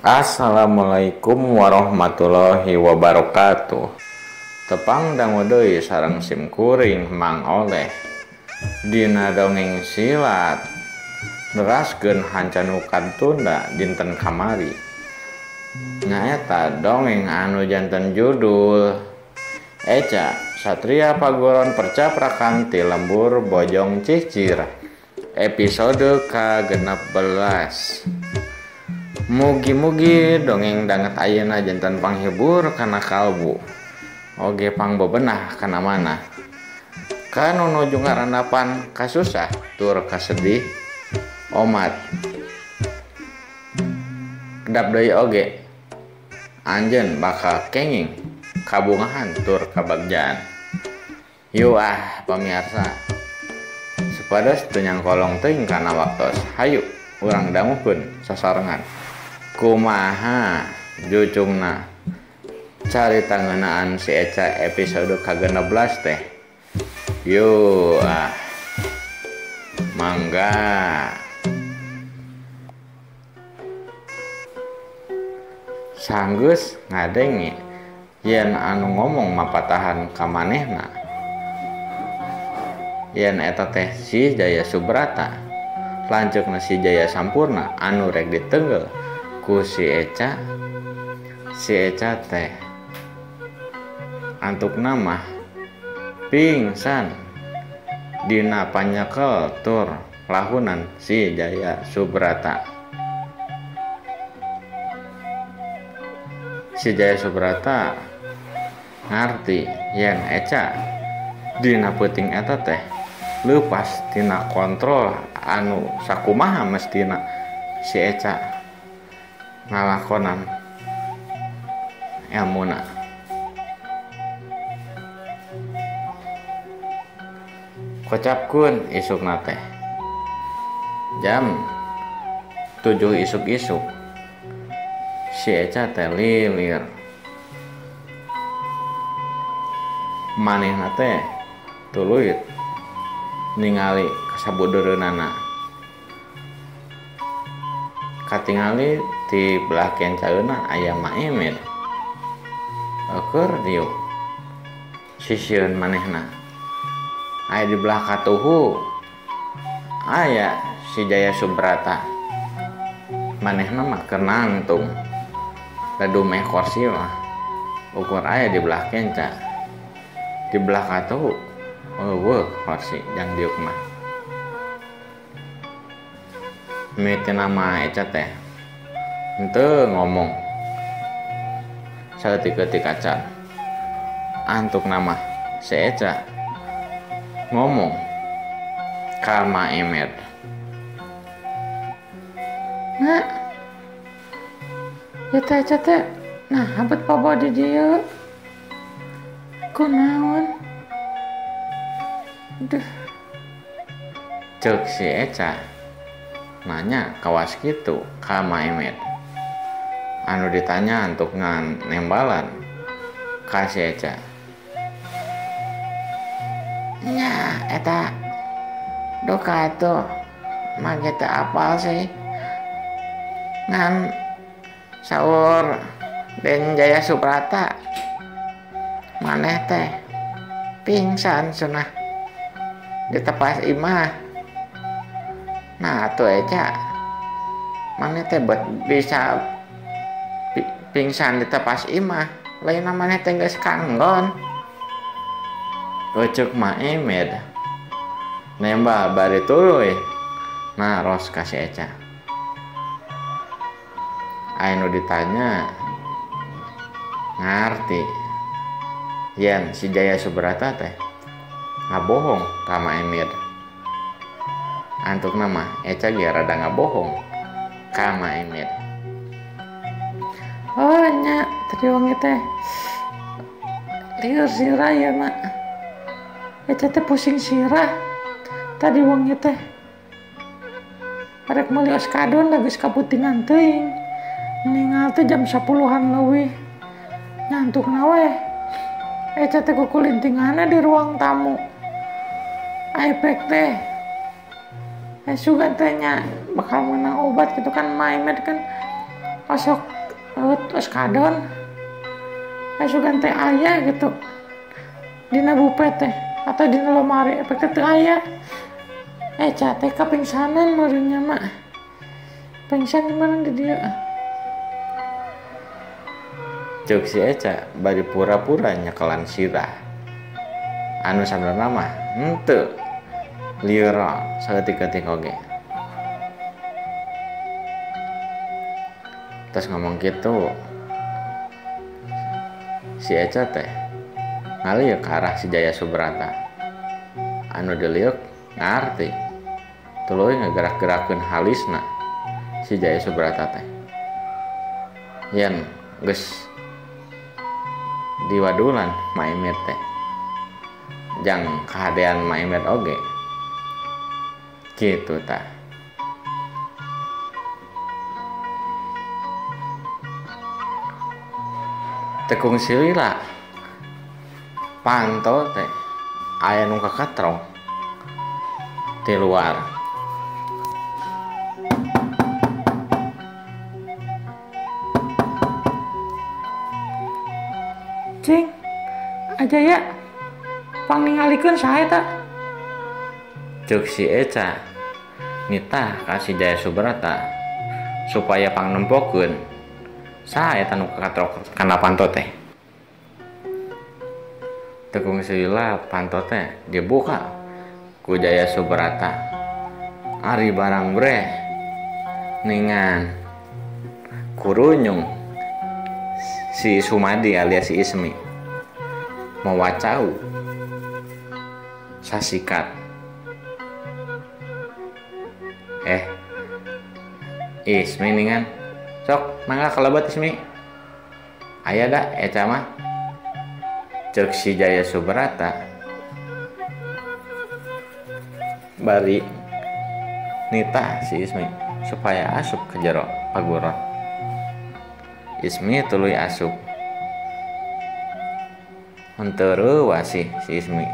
Assalamualaikum warahmatullahi wabarakatuh. Tepang dangu deui sareng sim kuring Mang Oleh. Dina dongeng silat neraskeun hanca nu katunda dinten kamari. Nyaeta dongeng anu janten judul Eca Satria Pagoron Percaprakan ti Lembur Bojong Cicir episode ka-16. Mugi-mugi dongeng danget ayeuna janten panghibur kana kalbu oge pangbebenah kana manah kanu nuju ngarandapan kasusah tur kasedih omat kedap deui oge anjeun bakal kenging kabungahan tur kabagjaan. Yuk ah pamirsa, supados teu nyangkolong teuing kana waktos, hayu urang dangukeun sasarengan. Kumaha jucungna carita ngeunaan si Eca episode ka-16 teh. Yuk ah, mangga. Sanggeus ngadenge yen anu ngomong mapatahan ka manehna yen eta teh si Jaya Subrata, lanceukna si Jaya Sampurna anu rek ditenggel ku si Eca. Si Eca teh antukna mah pingsan dina panyekel tur lahunan si Jaya Subrata. Si Jaya Subrata ngarti yen Eca dina peuting eta teh leupas tina kontrol anu sakumaha mestina si Eca ngalakonan elmuna. Kocapkeun isukna teh jam 7 isuk-isuk si Eca teh lilir. Manehna teh tuluy ningali kasabudureunana. Katingali ti belah kencaeuna aya Maemed. Eueur diuk sisieun manehna. Aya di belah katuhu aya si Jaya Subrata. Manehna mah keur nangtung. Ladumeh kursi mah ukur aya di belah kenca. Di belah katuhu eueuh kursi jang diuk mah. Mimitina mah Eca teh henteu ngomong saeutik-eutik acan. Antukna mah si Eca ngomong ka Maemed. Nak, ya teh Eca teh nah habet pobo di dieu. Kunaon? Duh. Ceuk si Eca nanya kawas kitu ka Maemed. Anu ditanya antuk ngan nembalan ka si Eca. Nya eta duka atuh mah teu apal sih. Ngan saur Den Jaya Subrata maneh teh pingsan cenah ditepas imah. Nah atuh Eca maneh teh bisa pingsan ditepas imah, lain maneh teh geus kanggon. Ucuk Maemed nembal bari tuluy naros ka si Eca. Aya nu ditanya ngarti yen si Jaya Subrata teh ngabohong ka Maemed. Antukna mah Eca ge rada ngabohong ka Maemed. Oh nya tadi wangi teh lieur sirah ya mak. Eca teh pusing sirah tadi wangi teh. Arek meuli oskadon da geus kaputingan teuing. Ningal teh jam 10-an leuwih. Nyantukna we. Eca teh kukulintinganna di ruang tamu. Aipek teh sugan teh nya bakal menang obat gitu kan Maemed kan Osok tos kadon. Asugan teh aya gitu. Dina bupet teh atau dina lemari efek teh aya. Eca teh kapingsanan meureun mah. Pingsan meureun di dieu. Ceuk si Eca bari pura-pura nyekelan sirah. Anu sabenerna mah henteu lieur saeutik-eutik oge. Terus ngomong gitu si Eca teh ngalieu ka arah si Jaya Subrata. Anu diliuk ngarti tuluy ngagerak-gerakeun halisna si Jaya Subrata teh. Yen geus diwadulan Maimet teh jang kahadean Maimet oge kitu tah. Tekung silila panto teh aya nu kakatrong ti luar. Cing, aja ya, pangningalikeun saha eta? Ceuk si Eca nitah ka si Jaya Subrata supaya pangnempokeun saha eta nu kakatrok kana panto teh. Tekung silila panto teh dibuka ku Jaya Subrata. Ari barang breh ningan kurunyung si Sumadi alias si Ismi mawa cau sasikat. Ismi ningan sok mangga kalebet Ismi. Aya da Eca mah. Ceuk si Jaya Subrata bari nitah si Ismi supaya asup ke jero paguron. Ismi tuluy asup. Henteu reuwas si Ismi.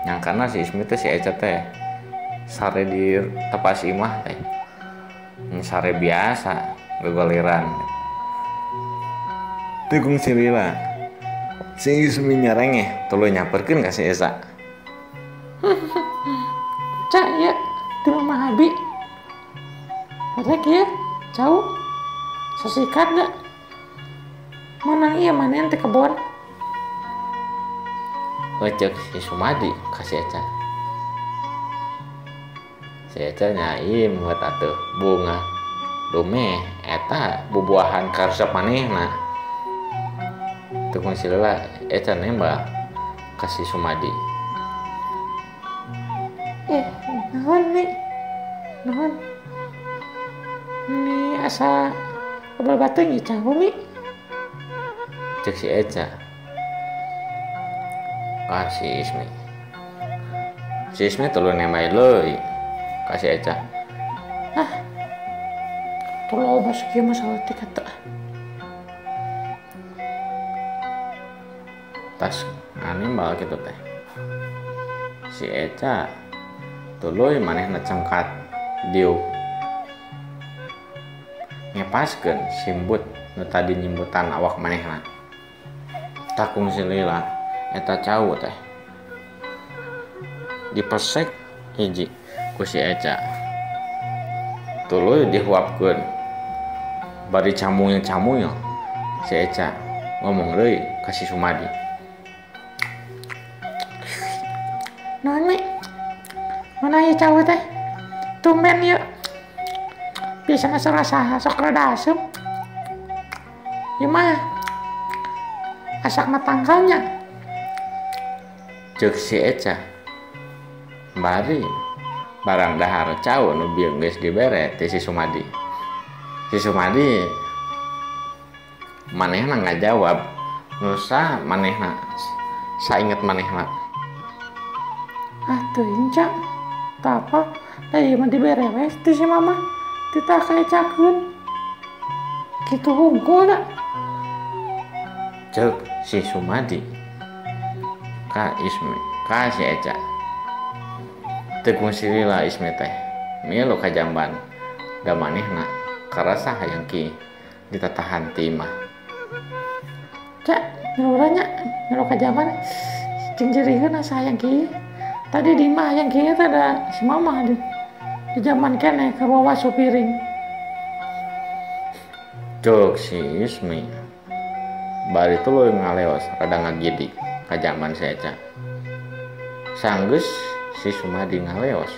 Nyangkana si Ismi teh si Eca teh sare di tepas imah teh. Sare biasa gogoliran. Tegung silila si Ismi nyerengeh tuluy nyamperkeun ka si Eca. Cak ya di Mama Habi. Rek ya, jauh. Sasikat gak? Menang iya mana ente kebon? Ceuk si Sumadi kasih Eca. Si Eca nyaim buat atuh bunga. Dumeh eta bubuahan karesep manehna. Tukung silila Eca nembak kasih Sumadi. Naon nih? Naon? Ini asa kabel bateng ieu cau mi. Ceuk si Eca. Ah si Ismi. Si Ismi tuluy nembak leuy ka si Eca. Ah. Tuluy bos kieu mah saeutik atuh. Tas nganimbal kitu teh. Si Eca tuluy manehna cengkat diuk. Ngepaskeun simbut nu tadi nyimbutan awak manehna. Takung silila eta cau teh dipesek hiji ku si Eca. Tuluy dihuapkeun. Bari camuyul-camuyul si Eca ngomong deui ka si Sumadi. Naon mi? Mana ieu cau teh? Tumben ieu. Biasana rasa sok rada asem. Ieu mah asakna tangkalnya. Ceuk si Eca. Bari barang dahar cau nu bieu geus dibere ti si Sumadi. Si Sumadi manehna ngajawab nu sa manehna sainget manehna. Ah teuing Ca. Tah apa? Da ieu mah dibere we ti si mama. Titah ka Ecakeun. Kitu hungkul da. Ceuk si Sumadi ka Ismi ka si Eca. Teu kungsi lila Ismi teh milu ka jamban da manehna Karasa hayang ki ditatahan ti imah. Cak, nyeluranya, nyelur ka jamban. Cing jeriheun asa hayang ki. Tadi di imah hayang ki teh ada si mama di jamban keneh keur wawasu piring. Cuk si Ismi. Bari tuluy ngaleos rada ngagidik ka jamban si Eca. Sanggeus si Sumadi ngaleos.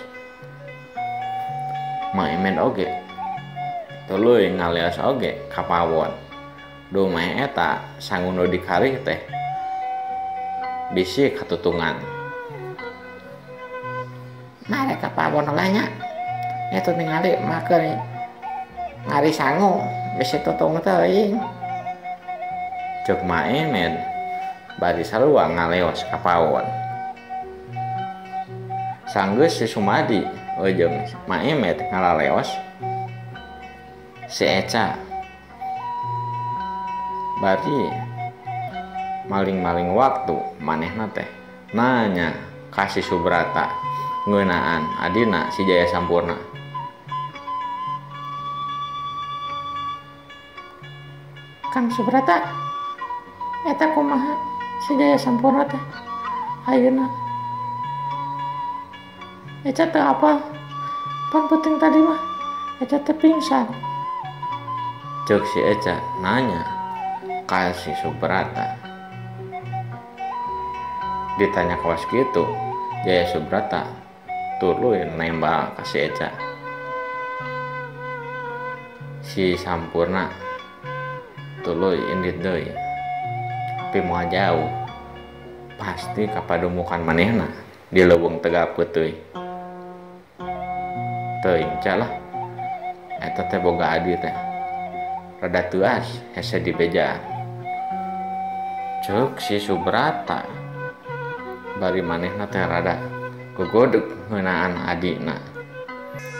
Mak Emed oge tuluy ngaleos oge ka pawon. Duh mah eta sangu nu dikarih teh bisi katutungan. Mare ka pawon heula nya. Eta ningali mah keur ngari sangu bisi tutung teuing. Ceuk Mak Emed bari sarua ngaleos ka pawon. Sanggeus si Sumadi jeung Mak Emed ngalaleos si Eca bari maling-maling waktu manehna teh nanya ka si Subrata ngeunaan adina si Jaya Sampurna. Kang Subrata, eta kumaha si Jaya Sampurna teh ayeuna? Eca teh apa? Pan penting tadi mah Eca teh pingsan. Ceuk si Eca nanya ka si Subrata. Ditanya kawas kitu, Jaya Subrata tuluy nembak ka si Eca. Si Sampurna tuluy indit deui. Tapi moal jauh, pasti kapadumukan manehna di leuweung Tegal Peuteuy. Teuing ca lah, eta teh boga adi teh rada teuas hese dibejaan. Ceuk si Subrata bari manehna teh rada gogodeg ngeunaan adina.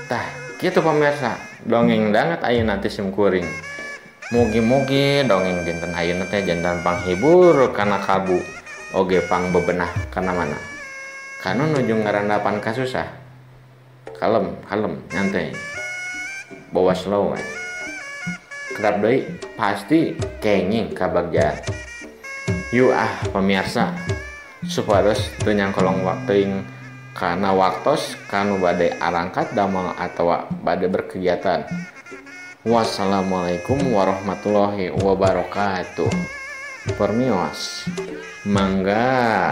Tah kitu pamirsa, dongeng danget ayeuna teh simkuring. Mugi-mugi dongeng dinten ayeuna teh jantan panghibur kana kalbu oge pangbebenah kana mana. Kanu nuju ngarandapan kasusah. Kalem, kalem, nyantai. Bawa slow we. Kerap deui pasti kenging kabagjaan. Yuk ah pemirsa, supados teu nyangkolong teuing kana waktos kanu bade arangkat damel atawa bade berkegiatan. Wassalamualaikum warahmatullahi wabarakatuh. Permios. Mangga.